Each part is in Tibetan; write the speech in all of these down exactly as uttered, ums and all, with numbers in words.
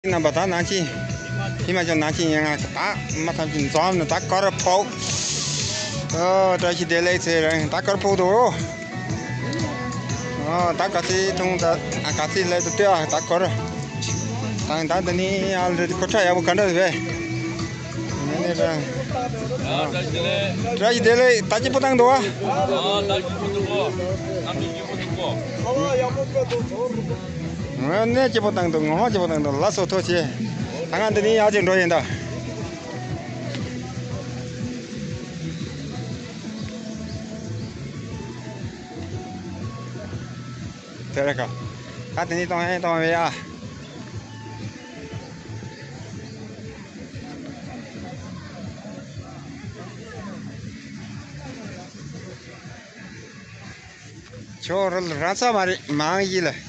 རྣམ་པ་ད་ནང་ཆེན། ཧི་མ་ཅལ་ནང་ཆེན་ཡིན་ང་ད་མ་ཐམས་ཅད་འཛོམས་ནས་ད་དཀར་ཕོག་ཨོ་བཀྲ་ཤིས་བདེ་ལེགས་ཚེ་རིང་ད་དཀར་ཕོག་འདུག་ཨོ་ད་ག་ཚོད་འཐུང་ད་ག་ཚོད་སླེབས་འདུག་ལྟོས་ཨ་ད་དཀར། ད་ད་འདི་ནི་ཨ་ལ་རེད་ཁོ་ཁྲ་ཡག་པོ་ག་འདྲ་རེད་པས། ཨ་ནི་ར། བཀྲ་ཤིས་བདེ་ལེགས་ད་སྐྱིད་པོ་བཏང་འདུག་ཨ། ཨ་ད་སྐྱིད་པོ་འདུག་གོ་ནམ་གྱི་སྐྱིད་པོ་འདུག་གོ་ཨ་ནི་སྐྱིད་པོ་བཏང་འདུག་ངོ་མ་སྐྱིད་པོ་བཏང་འདུག་ལགས་སོ་ཐུགས་རྗེ་ཆེ། ད་ང་འདི་ནི་ཡར་ཅིག་འགྲོ་ཡིན་ད། དེ་རེད་ཀ་ད་དེ་ནི་གཏོང་ཡིན་གཏོང་བས་ཨ། ཁྱོད་རང་རང་ཚ་མ་རེད་མང་ཡིན་ལ།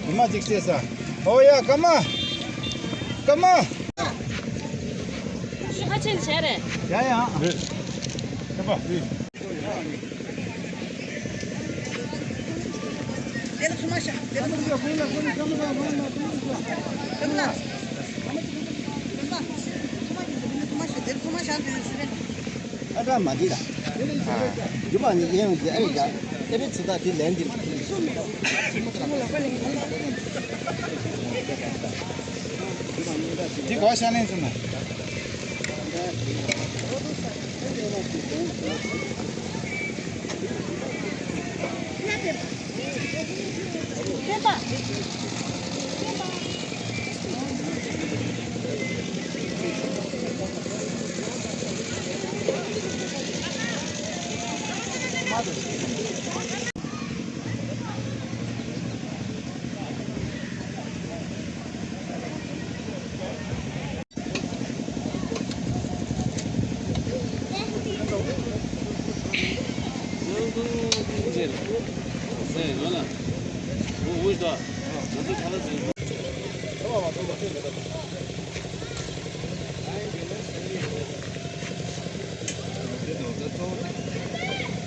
ཉི་མ་གཅིག་བྱས་ས། ཨོ་ཡ་སྐར་མ། སྐར་མ། ཤོག་ཁ་ཕྱེས་བྱས་རེད། ཡ་ཡ། རེད། ཁྱབ་པ། རེད། ཨ་ད་མ་འདི་ལ། རྒྱུ་མ་ནི་གཡས་གཡོན་གྱི་ཨ་རི་འདྲ། ཨེ་རི་ཚི་ད་དེ་ལན་འདི། དེ་གོ་ཤ་ལེན་སོང་ན།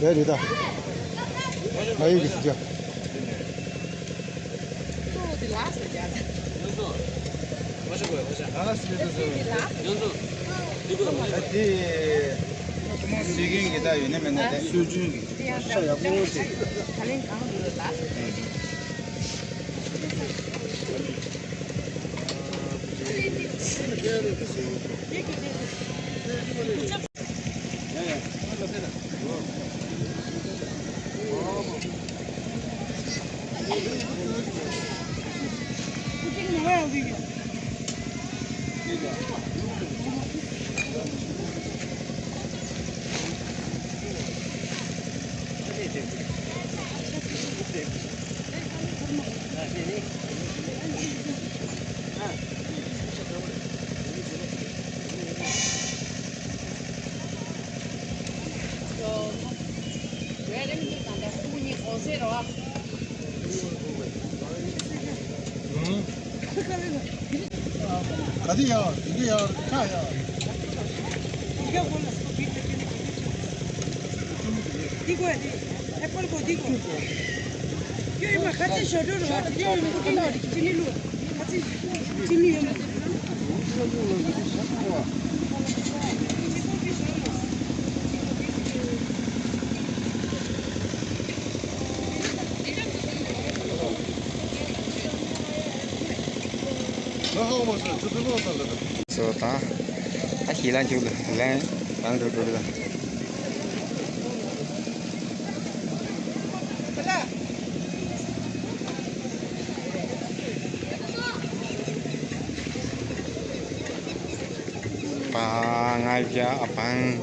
རེད་རེད་ད། ང་ཡིག་གི་སི་ཅག་ཨ་དེ་སྲོལ་རྒྱུན་གྱི་ད་ཡོད་ནི་མེད་ན་དེ་སྲོལ་རྒྱུན་གྱི་ཤ་ཡག་པོ་ཞིག་ག་དེ་ཡ། འདི་ག་ཡ། ཁ་ཡ། འདི་གོ་ཡ། འདི་ཨེ་པལ་གོ། འདི་གོ། ཡོད་ཡོད་མ། ཁ་ཆེ་ཞོ་འགྲོ་རུ་བ། འདི་ཡོད་ཡོད་མ། ཁོ་ཀིང་གོ། འདི་ཅི་ནི་ལུ། ཁ་ཆེ་ཅི་ནི་ཡོད་མ། སོ་དང་། ཨ་ཤི་ལ་འཇུག་ལ་ལན་རང་འགྲོ་འགྲོ་ལ། པ་ང་བྱ་ཨ་པང་།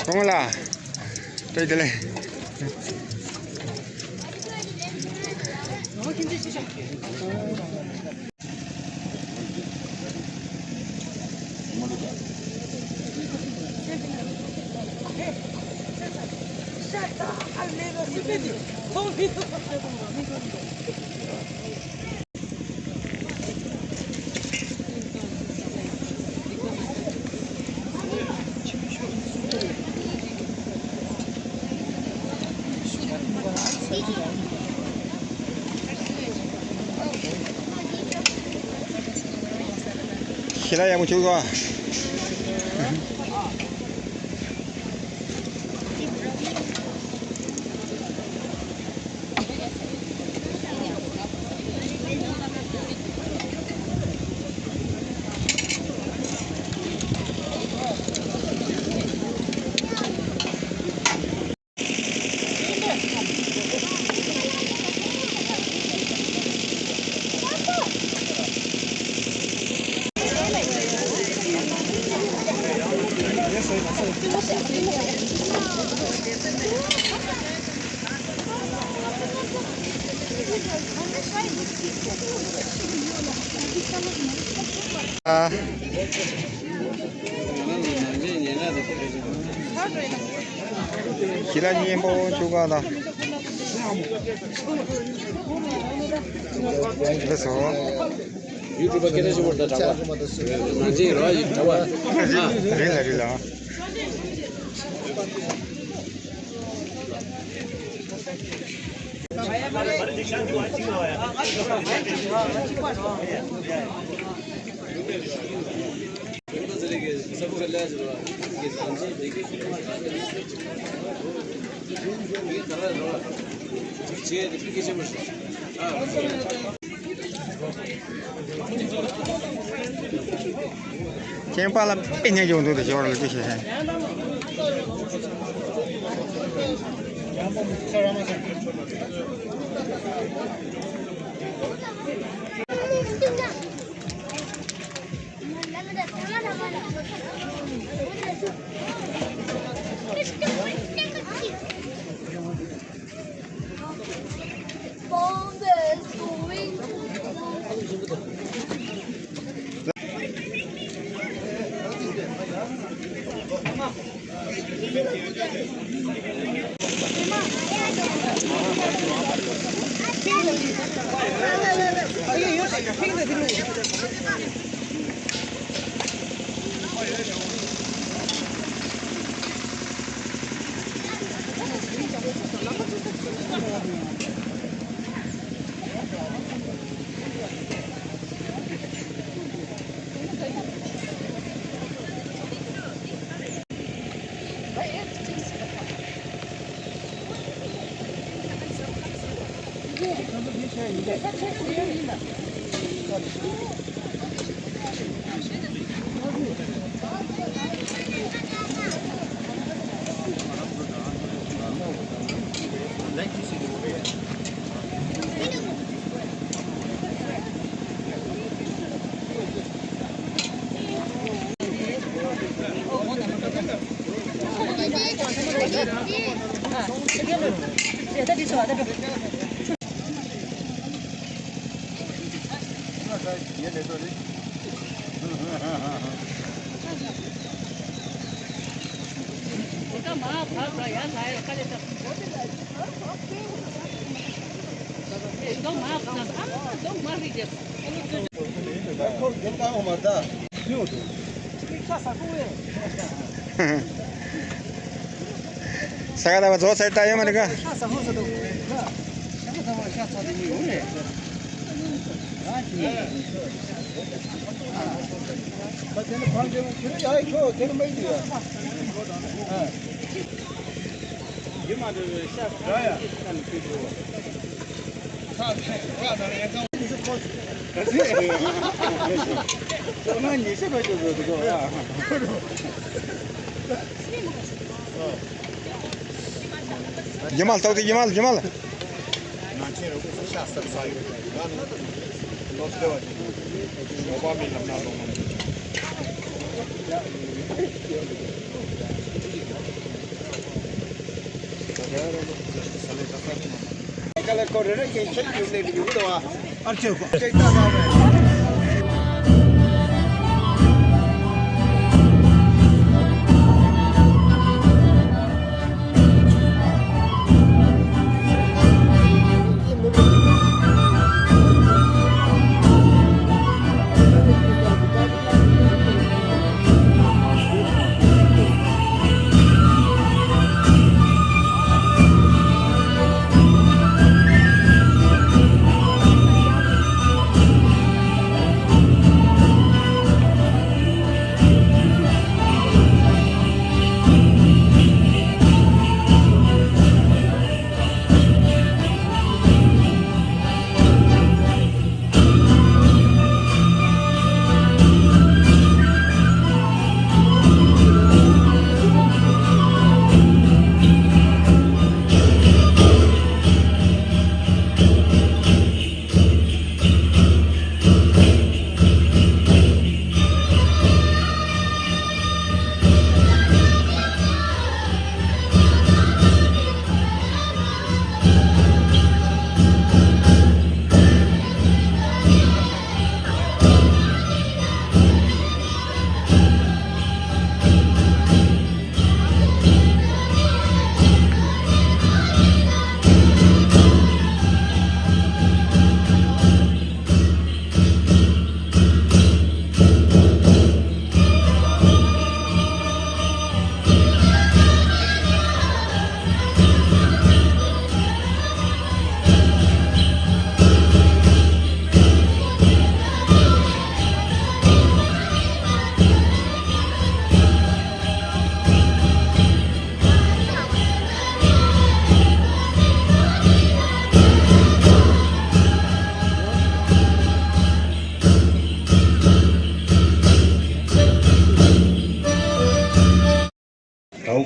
གོང་ལ། བཀྲ་ཤིས་བདེ་ལེགས། ཤེས་རབ་ཡག་པོ་བྱུང་གོ། ཨ། ཤེས་རབ་སྙིང་པོ་བཅུ་ཁ་ལ། ལགས་སོ། ཡུ་ཊུབ་པ་སྐད་ཆ་ཞུ་བར་ད་དྲག་པ། ནང་ཆེན་རོ་ཡི་དྲག་པ། རེད་ལ་རེད་ལ། ཁྱེད་པ་ལ་དཔེ་ཉེ་ཡོང་འདུག་ཏུ་ཞོར་ལ་ཅི་ཞེས་ཟེར། ས་ག་ཟླ་བ་རྫོགས་ཚར་ད་ཡོད་མ་རེད་ག་རྒྱུ་མ་ལྟོགས་ཏེ་རྒྱུ་མ་རྒྱུ་མ། ནང་ཆེན་རུ་ཁག་སུ་ཤ་སར་ས་ཡོད། ང་ནི་ལོ་བདེ་བ་ཅན། ཞོགས་པ་མི་ལམ་ན་ལོང་མ། དྲ་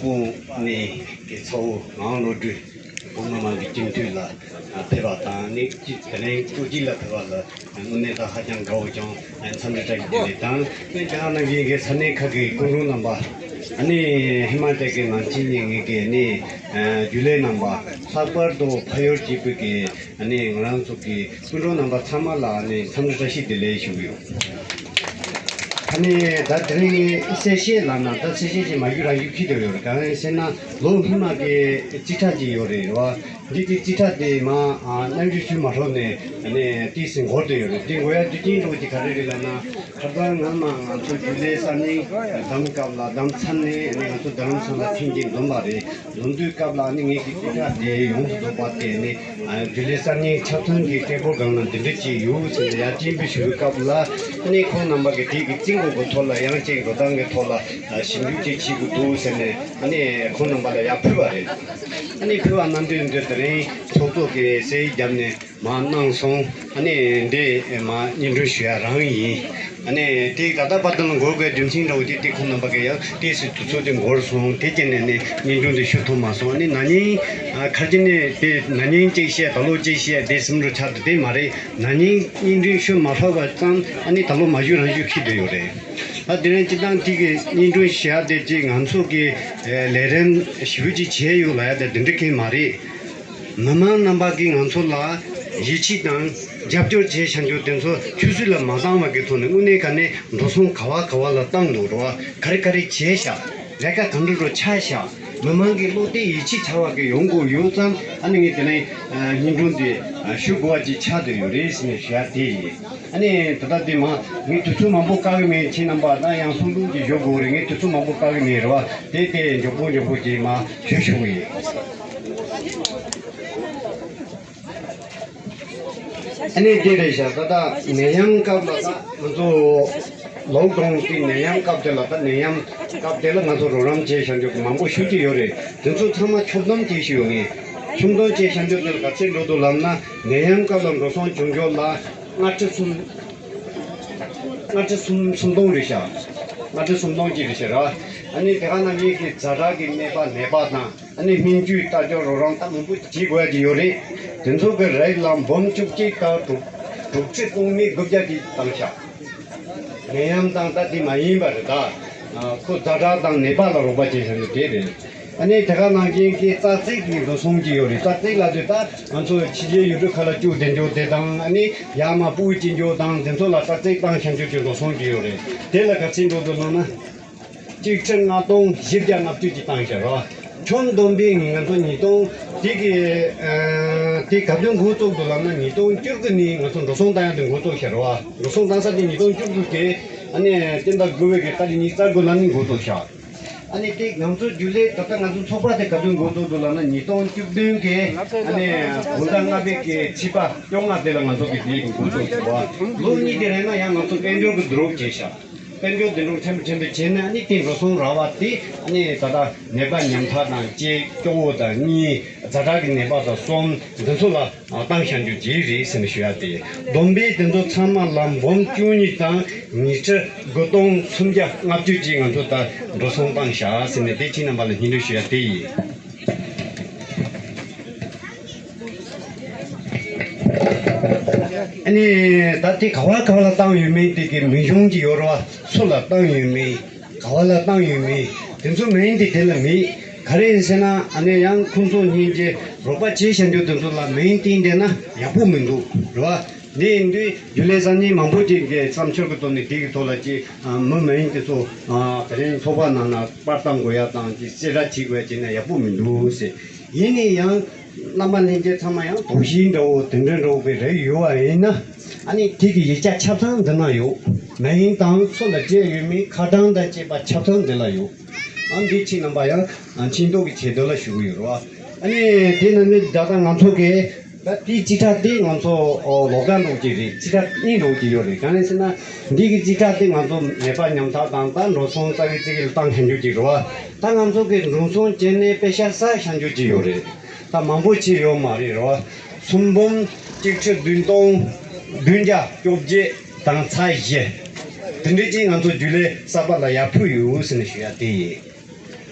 བ་ནས་ཀྱི་ཚ་བོ་ངག་བློ་གྲོས་བོད་མི་མང་གི་སྤྱི་འཐུས་ལ་ཕེབས་པ་དང་ནི་དེ་རིང་སྤྱི་འཐུས་ལ་ཕེབས་པ་ལ་དངོས་གནས་ད་ཧ་ཅང་དགའ་བོ་ཅང་འཚམས་འདྲི་བཀྲ་ཤིས་བདེ་ལེགས་དང་། དེ་ལྟར་ནང་བཞིན་གྱི་ས་གནས་ཁག་གི་སྐུ་མགྲོན་རྣམ་པ་ནི་ཧི་མ་ཅལ་གྱི་ནང་ཆེན་ནས་ངེད་ཀྱི་ནི་རྒྱུན་ལས་རྣམ་པ། ལྷག་པར་དུ་ཕ་ཡུལ་གཅིག་པུ་གི་ནི་ང་རང་ཚོ་གི་སྐུ་མགྲོན་རྣམ་པ་ཚང་མ་ལ་ནི་འཚམས་འདྲི་བཀྲ་ཤིས་བདེ་ལེགས་ཞུ་གི་ཡོད། ད་ནི་ད་དེ་རིང་གསལ་བཤད་ལབ་ན་ད་གསལ་བཤད་ཅིག་མ་ཞུ་རང་ཞུ་ཁྱི་དེ་ཡོད་རེད། གང་ཡིན་ཟེར་ན་ལོ་སྔོན་མ་གི་རྩིས་ཁྲ་ཅིག་ཡོད་རེད་བ། འདི་དེ་རྩིས་ཁྲ་དེ་མ་སྙན་ཞུ་ཞུ་མ་ཐུབ་ནས་ནས་ཏིས་སི་འགོར་དུ་ཡོད་རེད། དེ་འགོར་ཡ་དུས་རྐྱེན་འགྲོ་གི་ག་རེ་རེད་ལབ་ན། ཁ་སང་སྔ་མ་ང་ཚོ་རྒྱུན་ལས་གསར་རྙིང་བདམས་སྐབས་ལ་བདམས་ཚར་ནས་ནས་ང་ཚོ་རྡ་རམ་ས་ལ་ཐེངས་གཅིག་འཛོམས་པ་རེད། འཛོམས་དུས་སྐབས་ལ་ནི་ངེད་ཀྱི་རྩིས་ཁྲ་དེ་ཡོངས་སུ་རྫོགས་པ་དེ་ནི་རྒྱུན་ལས་གསར་རྙིང་ཆ་ཚང་གི་སྐད་འབོར་སྒང་ལ་འདི་འདྲ་ཅིག་ཡོད་ཟེར་ནས་ཡར་སྤྱན་འབུལ་ཞུ་བའི་སྐབས་ལ་ནི་ཁོང་རྣམ་པ་གི་དེ་གི་རྩིས་འགོད་ཀྱི་ཐོག་ལ་ཡང་ཅིག་འགྲོ་སྟངས་ཀྱི་ཐོག་ལ་ཞིབ་འཇུག་ཅིག་བྱེད་དགོས་འདུག་ཟེར་ནས་ནི་ཁོང་རྣམ་པ་ལ་ཡར་ཕུལ་བ་རེད། ནི་ཕུལ་བ་གནང་དུས་འདི་དེ་རིང་ཚོགས་གཙོ་གི་གསལ་བརྒྱབ་ནས། མ་གནང་སོང་། ཨ་ནི་འདི་མ་སྙན་སྒྲོན་ཞུ་ཡ་རང་ཡིན། ཨ་ནི་དེ་ད་ལྟ་བར་དུ་ལ་འགོར་དགོས་རྒྱུ་མཚན་འདྲ་བོ་དེ་དེ་ཁོང་རྣམ་པ་གིས་ཡང་ཏོག་ཙམ་དུས་ཚོད་དེ་འགོར་སོང་། དེ་རྐྱེན་ནས་ནི་སྙན་སྒྲོན་དེ་ཞུ་ཐུབ་མ་སོང་། ཨ་ནི་ན་ནིང་ཨ་ཁ་རྗེ་ནས་དེ་ན་ནིང་གཅིག་བཤད་ད་ལོ་གཅིག་བཤད་དེ་གསུམ་འགྲོ་ཆགས་འདུག་དེ་མ་རེད། ན་ནིང་སྙན་སྒྲོན་ཞུ་མ་ཕོད་པ་ཙམ་ཨ་ནི་ད་ལོ་མ་ཞུ་རང་ཞུ་ཁྱི་འདྲ་ཡོད་རེད། ཨ་དེ་རིང་སྤྱི་བཏང་དེ་གི་སྙན་སྒྲོན་ཞུ་ཡ་དེ་ཅིག་ང་ཚོ་གི་ལས་རིམ་ཞེ་པོ་ཅིག་བྱས་ཡོད་ལབ་ཡ་དེ་འདི་འདྲ་གི་མ་རེད། མི་མང་རྣམ་པ་གིས་ང་ཚོ་ལ་ ཡིད་ཆེས་དང་རྒྱབ་སྐྱོར་བྱས་བཞག་རྒྱུ་དེ་ཚོ་ཆུད་ཟོས་ལ་མ་བཏང་བ་གི་ཐོག་ནས་དངོས་གནས་ག་ནས་འགྲོ་སོང་ག་བ་ག་བ་ལ་བཏང་འདུག་རོ། ག་རེ་ག་རེ་བྱས་ཤག་ལས་ཀ་གང་འདྲ་འགྲོ་ཆགས་ཤག་མི་མང་གི་བློ་གཏད་ཡིད་ཆེས་བྱ་བ་གི་ཡོང་དགོས་ཡོད་ཙང་ཨ་ནི་ངས་དེ་ནས་སྙིང་དྲུང་དེ་ཞུ་དགོས་པ་ཅིག་ཆགས་བསྡད་ཡོད་རེད་ཟེར་ནས་ཞུ་ཡ་དེ་ཡིན། ཨ་ནི་ད་ལྟ་དེ་མ་ངས་དུས་ཚོད་མང་པོ་བཀག་གི་མེད། ཁྱེད་རྣམ་པ་ད་ཡང་གསུང་དྲུང་ཅིག་ཞུ་དགོས་རེད། ངས་དུས་ཚོད་མང་པོ་བཀག་གི་མེད་རེད་བ། དེ་དེ་མགྱོགས་པོ་མགྱོགས་པོ་ཅིག་མ་ཞུ་ཞུ་གི་ཡིན། ཨ་ནི་དེ་རེད་ཤག་ད་ལྟ་ནད་ཡམས་སྐབས་ལ་ད་ང་ཚོ་ལོག་ཌའུན་གྱི་ནད་ཡམས་སྐབས་དེ་ལ་ད་ནད་ཡམས་སྐབས་དེ་ལ་ང་ཚོ་རོགས་རམ་བྱས་བཞག་རྒྱུ་གི་མང་པོ་ཞུ་གི་ཡོད་རེད། དེ་ཚོ་ཚང་མ་ཕྱོགས་བསྡོམས་བྱས་ཞུ་ཡོང་ངེས། ཕྱོགས་བསྡོམས་བྱས་བཞག་རྒྱུ་དེ་ལ་ག་ཚད་འགྲོ་འདུག་ལབ་ན་ནད་ཡམས་སྐབས་ལ་འགྲོ་སོང་བྱུང་རྒྱུ་ལ་ལྔ་ཁྲི་གསུམ་ལྔ་ཁྲི་གསུམ་སུམ་སྟོང་རེད་ཤག་ལྔ་ཁྲི་སུམ་སྟོང་ཅིག་རེད་ཤག་ར། ཨ་ནི་དེ་ག་ནང་བཞིན་གྱི་ཛ་དྲག་གི་ནད་པ་ནད་པ་དང་། ཨ་ནི་སྨན་བཅོས་ལྟ་སྐྱོང་རོགས་རམ་ད་མང་པོ་བྱེད་དགོས་ཀྱི་ཡོད་རེད། དེ་ཚོ་གི་རིགས་ལ་འབུམ་བཅུ་གཅིག་དང་དྲུག་དྲུག་ཁྲི་སྟོང་མི་དགུ་བརྒྱ་དེ་བཏང་ཤག་ནད་ཡམས་དང་ད་དེ་མ་ཡིན་པ་རེད་ད། ཁོ་ཛ་དྲག་དང་ནད་པ་ལ་རོགས་པ་བྱེད་བཞིན་དུ་དེ་རེད། ཨ་ནི་དེ་ག་ནང་བཞིན་གྱི་རྩ་རྩིག་གི་འགྲོ་སོང་གི་ཡོད་རེད། རྩ་རྩིག་ལ་དེ་ད་ང་ཚོ་ཕྱི་རྒྱལ་ཡུལ་གྲུ་ཁག་ལ་བཅུག་བསྡད་འཇོག་དེ་དང་ཨ་ནི་ཡར་མར་སྤོ་བྱེད་འཇོག་དང་དེ་ཚོ་ལ་རྩ་རྩིག་བཏང་བཞིན་དུ་དེ་འགྲོ་སོང་གི་ཡོད་རེད། དེ་ལ་ག་ཚད་འགྲོ་འདུག་ལབ་ན། གཅིག་ཁྲི་ལྔ་སྟོང་བཞི་བརྒྱ་ལྔ་བཅུ་ཅིག་བཏང་ཤག་རོ། ཁྱོན་བསྡོམས་པས་ང་ཚོ་ཉིས་སྟོང་དེ་གི་དེ་ག་དུས་འགོ་བཙུགས་འདུག་ལབ་ན་ཉིས་སྟོང་བཅུ་དགུ་ནས་ང་ཚོ་འགྲོ་སོང་བཏང་ཡག་དེ་འགོ་བཙུགས་ཤག་རོ། འགྲོ་སོང་བཏང་ས་དེ་ཉིས་སྟོང་བཅུ་དགུ་གི་ཨ་ནི་སྤྱི་ཟླ་དགུ་པའི་གི་ཏ་རིག་ཉི་ཤུ་རྩ་དགུ་ལ་ནི་འགོ་བཙུགས་ཤག་ཨ་ནི་དེ་ང་ཚོ་རྒྱུན་ལས་ད་ལྟ་ང་ཚོ་ཚོགས་པ་དེ་ག་དུས་འགོ་བཙུགས་འདུག་ལབ་ན་ཉིས་སྟོང་བཅུ་བདུན་གི་ཨ་ནི་དགུན་ཟླ་ལྔ་པའི་གི་ཕྱི་པ་བཅོ་ལྔ་དེ་ལ་ང་ཚོ་གི་དེ་འགོ་བཙུགས་ཤག་རོ། ལོ་གཉིས་དེ་རིང་ན་ཡང་ང་ཚོ་དཔལ་འབྱོར་གི་བསྡུ་རུབ་བྱས་ཤག་དཔལ་འབྱོར་འདི་འདྲ་ཕྲན་བུ་ཕྲན་བུ་བྱས་ནས་ཨ་ནི་དེ་འགྲོ་སོང་རག་པ་དེ་ཨ་ནི་ད་ལྟ་ནད་པ་ཉམ་ཐག་དང་གཅིག་སྐྱོ་བོ་དང་གཉིས་ཛ་དྲག་གི་ནད་པ་དང་གསུམ་འདི་ཚོ་ལ་བཏང་བཞག་རྒྱུ་བྱས་རེད་ཟེར་ནས་ཞུ་ཡ་དེ། བསྡོམས་པས་དེ་ཚོ་ཚང་མ་ལ་འབུམ་བཅུ་གཉིས་དང་ཉི་ཁྲི་དགུ་སྟོང་སུམ་བརྒྱ་ལྔ་བཅུ་ཅིག་ང་ཚོ་ད་འགྲོ་སོང་བཏང་བཞག་ཟེར་ནས་དེ་ཁྱེད་རྣམ་པ་ལ་སྙན་སྒྲོན་ཞུ་ཡ་དེ་ཡིན། ཨ་ནི་ད་དེ་ག་བ་ག་བ་ལ་བཏང་ཡོད་མེད་དེ་གི་མིང་གཞུང་གི་ཡོད་རེད་བ། སུ་ལ་བཏང་ཡོད་མེད། ག་བ་ལ་བཏང་ཡོད་མེད། དེ་ཚོ་མིང་དེ་དེ་ལ་མེད། ག་རེ་ཡིན་ཟེར་ན་ཨ་ནི་ཡང་ཁོང་ཚོ་གཉིས་ཀྱི་རོགས་པ་བྱེད་བཞིན་དུ་དེ་ཚོ་ལ་མིང་བཏིང་བསྡད་ན་ཡག་པོ་མི་འདུག་རེད་བ། འདི་ཡིན་དུས་རྒྱུན་ལས་སང་ཉིན་མང་པོ་ཅིག་གི་བསམ་འཆར་གི་ཐོག་ནས་དེ་གི་ཐོག་ལ་ཅིག་མི་མིང་དེ་ཚོ་དེ་རིང་ཚོགས་པ་ནང་ན་པར་བཏང་དགོས་ཡ་དང་ཅིག་གསལ་བསྒྲགས་བྱེད་དགོས་ཡ་བྱས་ན་ཡག་པོ་མི་འདུག་ཟེར། ཡིན་ནའི་ཡང་། རྣམ་པ་ལྷན་རྒྱས་ཚང་མ་ཡང་དོགས་གཞི་འདྲ་བོ་དེ་འདྲ་འདྲ་བོ་བའི་རེ་ཡོད་པ་ཡིན་ན། ཨ་ནི་དེ་གི་ཡིག་ཆ་ཆ་ཚང་འདི་ན་ཡོད། མིང་དང་སུ་ལ་སྤྲད་ཡོད་མེད་ཁ་གྲངས་དང་བཅས་པ་ཆ་ཚང་འདི་ལ་ཡོད། ཨ་འདི་ཁྱེད་རྣམ་པ་ཡང་མཁྱེན་རྟོགས་ཀྱི་ཆེད་དུ་ལ་ཞུ་གི་ཡོད་རེད་བ། ཨ་ནི་དེ་ནང་ནས་ད་ལྟ་ང་ཚོ་གི་ད་དེའི་རྩིས་ཁྲ་དེ་ང་ཚོ་ལོགས་ཀ་འགྲོ་གི་རེད། རྩིས་ཁྲ་གཉིས་འགྲོ་གི་ཡོད་རེད། གང་ཡིན་ཟེར་ན་འདི་གི་རྩིས་ཁྲ་དེ་ང་ཚོ་ནད་པ་ཉམ་ཐག་དང་ད་འགྲོ་སོང་རྩ་བའི་རྩིས་ཁྲ་བཏང་ཤེས་རྒྱུ་ཅིག་རེད་བ། ད་ང་ཚོ་གི་འགྲོ་སོང་བྱས་ནས་པེ་ཤ་བསགས་ཤེས་རྒྱུ་ཅིག་ཡོད་རེད། ད་མང་པོ་ཅིག་ཡོད་མ་རེད་རོ། སུམ་འབུམ་གཅིག་ཁྲི་བདུན་སྟོང་བདུན་བརྒྱ་བཅོ་བརྒྱད་དང་ཚེག་བཞི། དེ་འདྲའི་ཅིག་ང་ཚོ་རྒྱུན་ལས་གསར་པ་ལ་ཡར་ཕུལ་ཡོད་ཟེར་ནས་ཞུ་ཡ་དེ་ཡིན།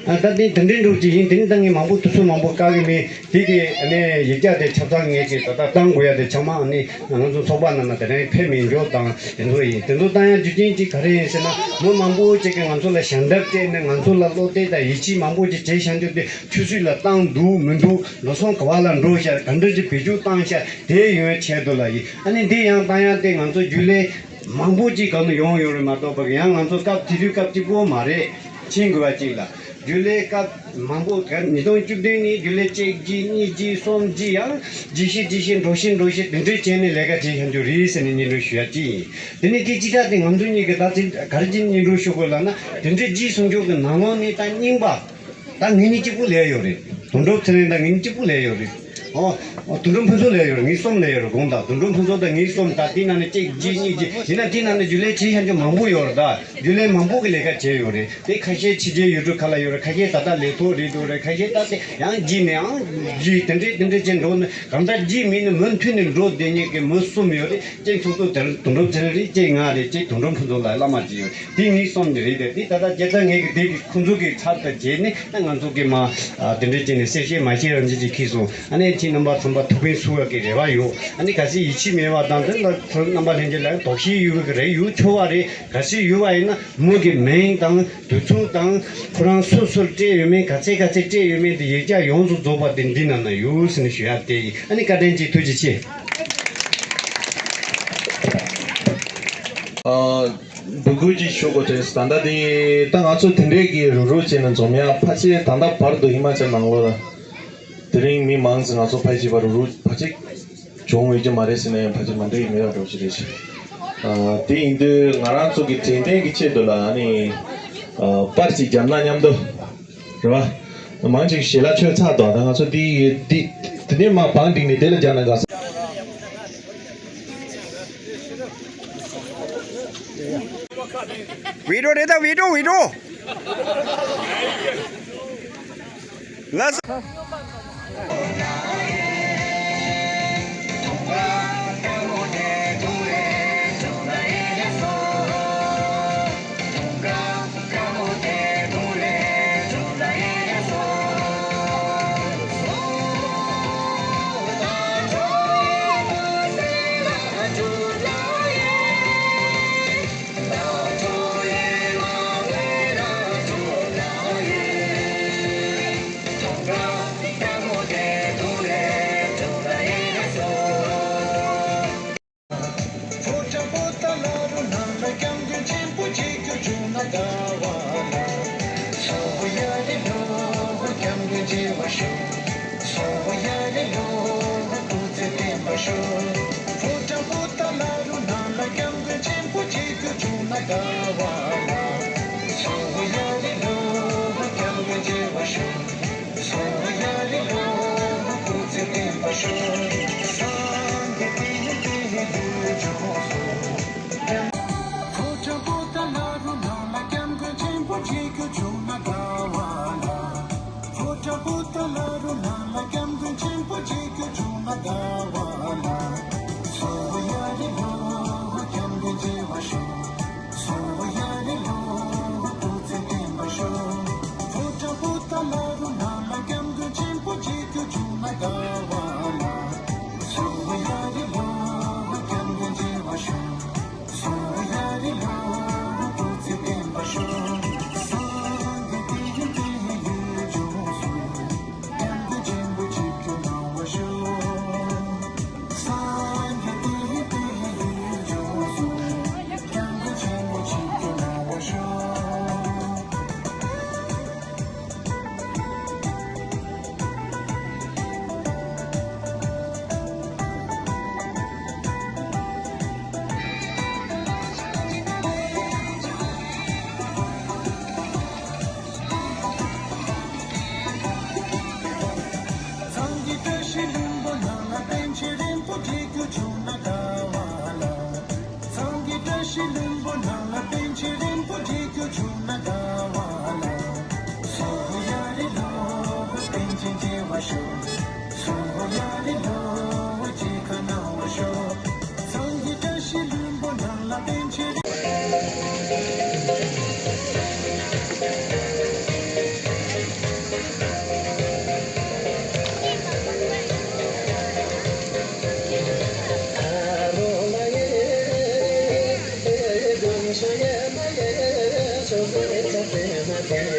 ཨ་ད་དེ་དེ་འདྲའི་འགྲོ་གི་ཡིན། དེ་ནི་ད་ངས་མང་པོ་དུས་ཚོད་མང་པོ་བཀག་གི་མེད། དེ་གི་ཨ་ནི་ཡིག་ཆ་དེ་ཆ་ཚང་ངས་ཀྱི་ད་ལྟ་བཏང་དགོས་ཡ་དེ་ཚང་མ་ཨ་ནི་ང་ཚོ་ཚོགས་པ་ནང་ན་དེ་རིང་ཕེབས་མེད་འཇོག་དང་དེ་ཚོ་ཡིན། དེ་ཚོ་བཏང་ཡ་རྒྱུ་རྐྱེན་གཅིག་ག་རེ་ཡིན་ཟེར་ན་མི་མང་པོ་ཅིག་གིས་ང་ཚོ་ལ་ཞལ་འདེབས་སྤྲད་ནས་ང་ཚོ་ལ་བློ་གཏད་དང་ཡིད་ཆེས་མང་པོ་ཅིག་བྱས་ཤེས་རྒྱུ་དེ་ཆུད་ཟོས་ལ་བཏང་འདུག་མི་འདུག་འགྲོ་སོང་ག་བ་ལ་འགྲོ་ཤག་ག་འདྲ་ཅིག་བེད་སྤྱོད་བཏང་ཤག་དེ་ཡོང་ཡ་ཆེད་དུ་ལ་ཡིན། ཨ་ནི་འདི་ཡང་བཏང་ཡ་དེ་ང་ཚོ་རྒྱུན་ལས་མང་པོ་ཅིག་ག་ནས་ཡོང་ཡོད་རེད་མ་གཏོགས་པ་ཡང་ང་ཚོ་སྐབས་དེ་དུས་སྐབས་གཅིག་པོ་མ་རེད། ཕྱིན་དགོས་པ་གཅིག་ལ། རྒྱུན་ལས་སྐབས་མང་པོ་ག་ཉིས་སྟོང་བཅུ་བདུན་ནས་རྒྱུན་ལས་གཅིག་བརྗེ་གཉིས་བརྗེ་གསུམ་བརྗེ་ཡང་བརྗེ་བཞི་བརྗེ་བཞི་འགྲོ་བཞིན་འགྲོ་བཞིན་དེ་འདྲའི་བྱས་ནས་ལས་ཀ་བྱེད་བཞིན་རྒྱུ་རེད་ཟེར་ནས་སྙན་སྒྲོན་ཞུ་ཡ་གཅིག་ཡིན། དེ་ནས་དེ་སྤྱི་བཏང་དེ་ང་ཚོ་གཉིས་ཀྱི་ད་དེ་ག་རེ་བྱས་ནས་སྙན་སྒྲོན་ཞུ་དགོས་ལབ་ན་དེ་འདྲའི་བརྗེ་གསུང་ཆོག་གི་ནང་ལོགས་ནས་ད་རྙིང་པ། ད་ངེད་གཉིས་གཅིག་པུ་ལས་ཡོད་རེད། དོན་གྲུབ་ཚེ་རིང་དང་ངེད་གཉིས་གཅིག་པུ་ལས་ཡོད་རེད། ཨོ། ཨོ་དོན་གྲུབ་ཕུན་ཚོགས་ལས་ཡོད་རེད། ངེད་གསུམ་ལས་ཡོད་རེད་དགོངས་དག་དོན་གྲུབ་ཕུན་ཚོགས་དང་ངེད་གསུམ་ད་དེ་ནང་ནས་གཅིག་བརྗེ་གཉིས་བརྗེ་ཡིན་ན་དེ་ནང་ནས་རྒྱུན་ལས་བྱེད་ཤེས་མཁན་མང་པོ་ཡོད་རེད་ད། རྒྱུན་ལས་མང་པོ་གི་ལས་ཀ་བྱས་ཡོད་རེད། དེ་ཁ་ཤས་ཕྱི་རྒྱལ་ཡུལ་གྲུ་ཁག་ལ་ཡོད་རེད། ཁ་ཤས་ད་ལྟ་ལས་ཐོག་རེད་འགྲོ་རེད། ཁ་ཤས་ད་དེ་ཡང་བརྗེ་ནས་ཡང་བརྗེ་དེ་འདྲས་དེ་འདྲས་བྱས་འགྲོ་ནས་གང་ལྟར་བརྗེ་མིན་ནས་མུ་མཐུད་ནས་འགྲོ་བསྡད་མཁན་གྱི་མི་གསུམ་ཡོད་རེད། གཅིག་ཚོགས་གཙོ་དེར་དོན་གྲུབ་ཚེ་རིང་རེད། གཅིག་ང་རེད། གཅིག་དོན་གྲུབ་ཕུན་ཚོགས་ལགས་བླ་མ་གཅིག་ཡོད། དེ་གཉིས་གསུམ་དེ་རེད་དེ། དེ་ད་ལྟ་སྐྱེ་རྩ་ངེད་ཀྱི་དེ་གི་ཁོང་ཚོ་གི་ཚབ་ཏུ་བྱས་ནས་ད་ང་ཚོ་གི་མ་ཨ་དེ་འདྲས་བྱས་ནས་གསལ་བཤད་མ་བྱས་རང་བྱས་ཅིག་ཁྱེར་སོང་། ཨ་ནི་ཁྱེད་རྣམ་པ་ཚང་མ་ཐུགས་ཕན་གསོས་པ་གི་རེ་བ་ཡོད། ཨ་ནི་གལ་སྲིད་ཡིད་ཆེས་མེད་པ་དང་དེ་ལ་ཚོ་རྣམ་པ་ལྷན་རྒྱས་ལ་དོགས་གཞི་ཡོད་པ་གི་རེ་ཡོད་ཆོག་པ་རེད། གལ་སྲིད་ཡོད་པ་ཡིན་ན་མོ་གི་མིང་དང་དུས་ཚོད་དང་ཁོ་རང་སུ་སུར་སྤྲད་ཡོད་མེད་ག་ཚད་ག་ཚད་སྤྲད་ཡོད་མེད་དེ་ཡིག་ཆ་ཡོངས་སུ་རྫོགས་པ་དེ་འདི་ནང་ན་ཡོད་ཟེར་ནས་ཞུ་ཡ་དེ་ཡིན། ཨ་ནི་བཀའ་དྲིན་ཆེ། ཐུགས་རྗེ་ཆེ། ཨ། འབོད་སྐུལ་ཅིག་ཞུ་དགོས་རེད། ད་ལྟ་དེ་ད་ང་ཚོ་དེ་འདྲས་ཀྱི་རུག་རུག་བྱས་ནས་འཛོམས་ཡ་ཕལ་ཆེར་ད་ལྟ་བར་དུ་ཧི་མ་ཅལ་ནང་ལོགས་ལ་དེ་རིང་མི་མང་ཙམ་ང་ཚོ་ཕལ་ཆེར་བར་རུག་རུག་ཕལ་ཆེར་བྱུང་ཡོད་ཀྱི་མ་རེད་ཟེར་ནས་ཕལ་ཆེར་མ་འགྲིག་གི་མེད་པ་འདྲ་པོ་ཅིག་རེད། ཨ། དེ་ཡིན་དུས་ང་རང་ཚོ་གི་དྲན་རྟེན་གྱི་ཆེད་དུ་ལ་ཨ་ནི་ཨ། པར་ཅིག་བརྒྱབ་ན་སྙམ་དུ། རེད་བ། མང་ཆེ་ཞལ་ལག་མཆོད་ཚར་དང་ད་ང་ཚོ་འདི་འདི་འདི་ནས་མར་བང་བསྒྲིགས་ནས་དེ་ལ་རྒྱག་ན་དགའ་ས། བི་ཌིའོ་རེད་ད། བི་ཌིའོ་བི་ཌིའོ། ལགས་སོ།